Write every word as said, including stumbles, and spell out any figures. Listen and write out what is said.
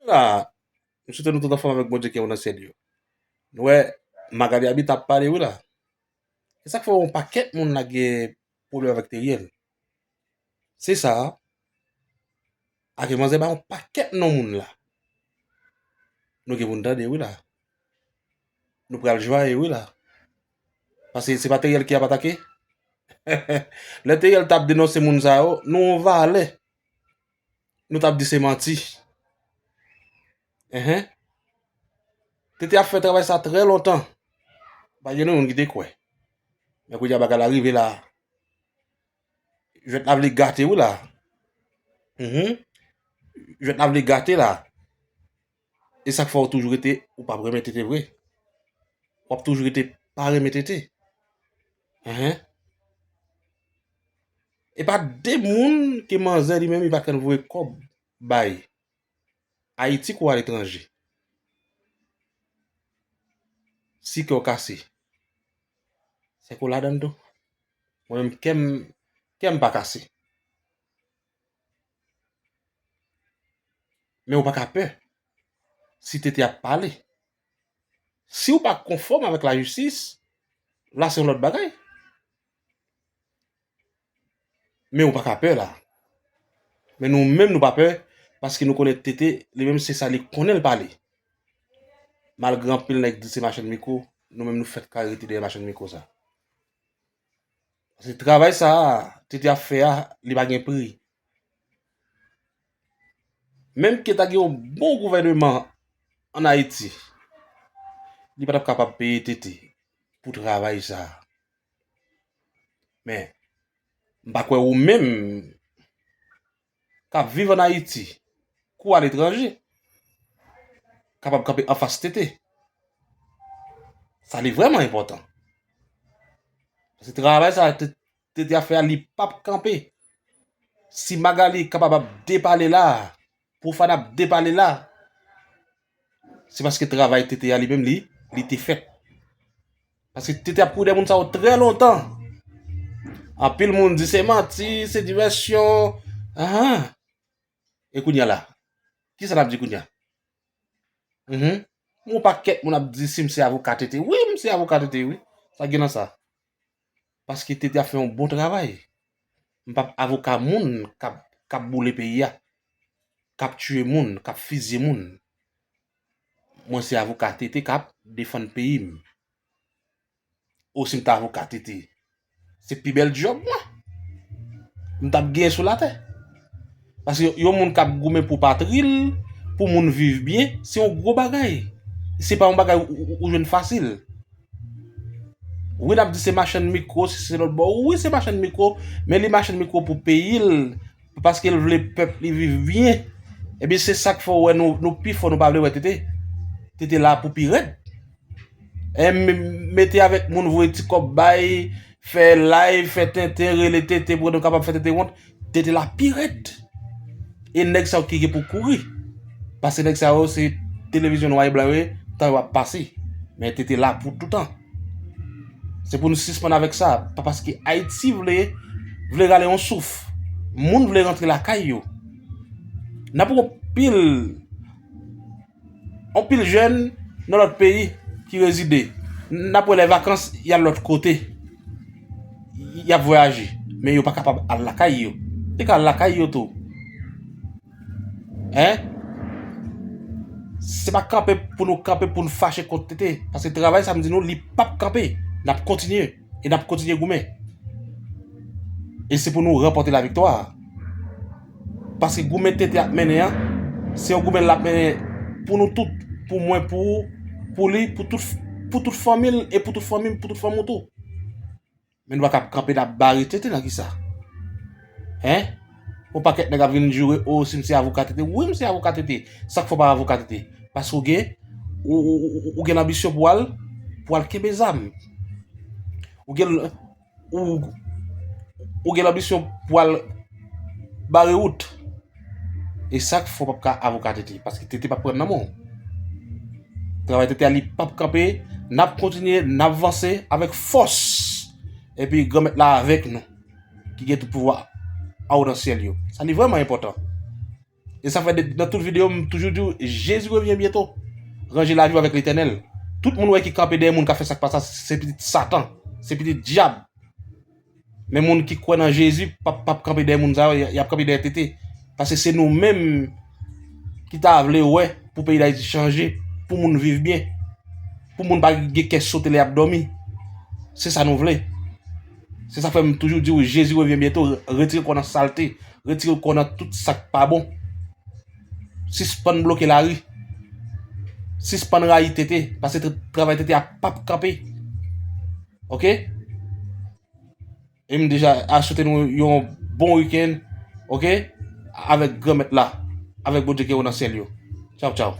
la, m swete nou tout anfòm avèk Bondye ki anwo nan syèl yo. Nou wè, Magali Habitat ap pale wi la. E sa k fè yon pakèt moun la gen pwoblèm avèk Teriel. Se sa, ake manzè ba yon pakèt non moun la. Nou gen pou n tande wi la. Nou pral jwaye wi la. Paske se pa Teriel ki ap atake. Lè Teriel t ap denonse moun sa yo, nou yon valè. Nou t ap di se manti. Enhen. Tete ap fè travay sa trè lontan. Pa gen moun ki te kwè. Men kounye a bagay la rive la. Jwèt la vle gate wi la. Mhm. Jwèt la vle gate la. E sa k fè w toujou rete, ou p ap renmen Tete vre. W ap toujou rete pa renmen Tete. Enhen. E pa de moun ke manzè li menm li pa t konn voye kòb bay. Ayiti kou aletranje. Si kè w kase, se kou ladan l tou. Mwen menm, kè m, kè m pa kase. Men ou pa ka pè. Si Tete ap pale, si w pa konfòm avèk lajistis, la se yon lòt bagay. Men ou pa ka pè la. Men nou menm nou pa pè, paske nou konnen Tete, li menm se sa li konnen l pale. Malgre anpil nèg di se machann mikwo, nou menm nou fèt kare rete dèyè machann mikwo sa. Paske travay sa a, Tete ap fè a, li pa gen pri. Menm ke ta gen yon bon gouvèneman ann Ayiti, li pa t ap kapab peye Tete pou travay sa a. Men, m pa kwè ou menm k ap viv ann Ayiti, kou aletranje, kapab kanpe anfas Tete. Sa li vrèman enpòtan. Paske travay sa Tete ap fè a, li p ap kanpe. Si Magali kapab ap depale la, Pou Fana ap depale la, se paske travay Tete a li menm li, li te fèt. Paske Tete ap kouri dèyè moun sa yo trè lontan. Anpil moun di se manti, se divèsyon. Ahan. E kounye a la, kisa n ap di kounye a? Mhm. Yon pakèt moun ap di si m se avoka Tete. Wi, m se avoka Tete, wi. Sa gen nan sa. Paske Tete ap fè yon bon travay. M p ap avoka moun k ap, k ap boule peyi a, k ap tiye moun, k ap fizye moun. Mwen se avoka Tete k ap defann peyi m. O, si m t avoka Tete, se pi bèl djòb mwen m t ap genyen sou latè. Paske yon moun k ap goumen pou patri l, pou moun viv byen, se yon gwo bagay. Se pa yon bagay ou, ou, ou jwenn fasil. Wi, n ap di se machann mikwo, se, se lòt bò. Wi, se machann mikwo, men li machann mikwo pou peyi l, paske l vle pèp li viv byen. Ebyen, se sa k fè w wè nou, nou pi fò, nou pa vle wè Tete. Tete la pou pi rèd. E m-, mete avèk moun voye ti kòb bay, fè live, fè tenten, rele Tete pou nou kapab fè Tete wont. Tete la pi rèd. E nèg sa yo ki gen pou kouri. Paske nèg sa yo se televizyon nwa e blan yo ye, tan yo ap pase. Men Tete la pou toutan. Se pou nou sispann avèk sa. Pa paske Ayiti vle, vle rale yon souf. Moun vle rantre lakay yo. N ap wè yon pil Anpil jèn nan lòt peyi ki rezide, n ap wè lè vakans, y al lòt kote. Y ap vwayaje, men yo pa kapab al lakay yo. Yo ka al lakay yo tou. Hein? Se pa kanpe pou nou kanpe pou n fache kont Tete. Paske travay sa m di nou, li p ap kanpe. N ap kontinye. E n ap kontinye goumen. E se pou nou ranpòte laviktwa. Paske goumen Tete ap mennen an, se yon goumen l ap mennen pou nou tout, pou mwen, pou ou, pou li, pou tout, pou tout fanmi l, e pou tout fanmi m, pou tout fanmi w tou. Men nou pa ka ap kanpe, n ap bare Tete nan kisa? Hein? Yon pakèt nèg ap vin joure, o, si m se avoka Tete. Wi, m se avoka Tete. Sa k fè w pa avoka Tete? Paske w gen, ou, ou, ou, ou gen lanbisyon pou w al, pou w al kenbe zam. Ou gen, ou, ou gen lanbisyon pou w al bare wout. E sa k fè w p ap ka avoka Tete, paske Tete p ap pran nan men w. Travay Tete a, li p ap kanpe, n ap kontinye, n ap vanse avèk fòs. Epi Granmèt la avèk nou, ki gen tout pouvwa anwo nan syèl yo. Sa li vrèman enpòtan. E sa fè de- nan tout videyo, m toujou di w, Jezi revyen byento. Ranje lavi w avèk Letènèl. Tout moun wè ki kanpe dèyè moun k ap fè sa k pa sa, se pitit Satan, se pitit dyab. Men moun ki kwè nan Jezi p ap, p ap kanpe dèyè moun sa yo, y, y ap kanpe dèyè tete. Paske se nou menm ki ta vle wè pou peyi Dayiti chanje, pou moun viv byen, pou moun pa gen kè sote lè y ap dòmi. Se sa nou vle. Se sa fè m toujou di w, Jezi revyen byento, retire kò w nan salte, retire kò w nan tout sa k pa bon. Sispann bloke lari. Sispann rayi tete, paske tra- travay tete a p ap kanpe. Oke? E m deja a swete nou yon bon wikenn, oke? Avèk Granmèt la, avèk Bondye ki yo nan syèl yo. Tchaw, tchaw.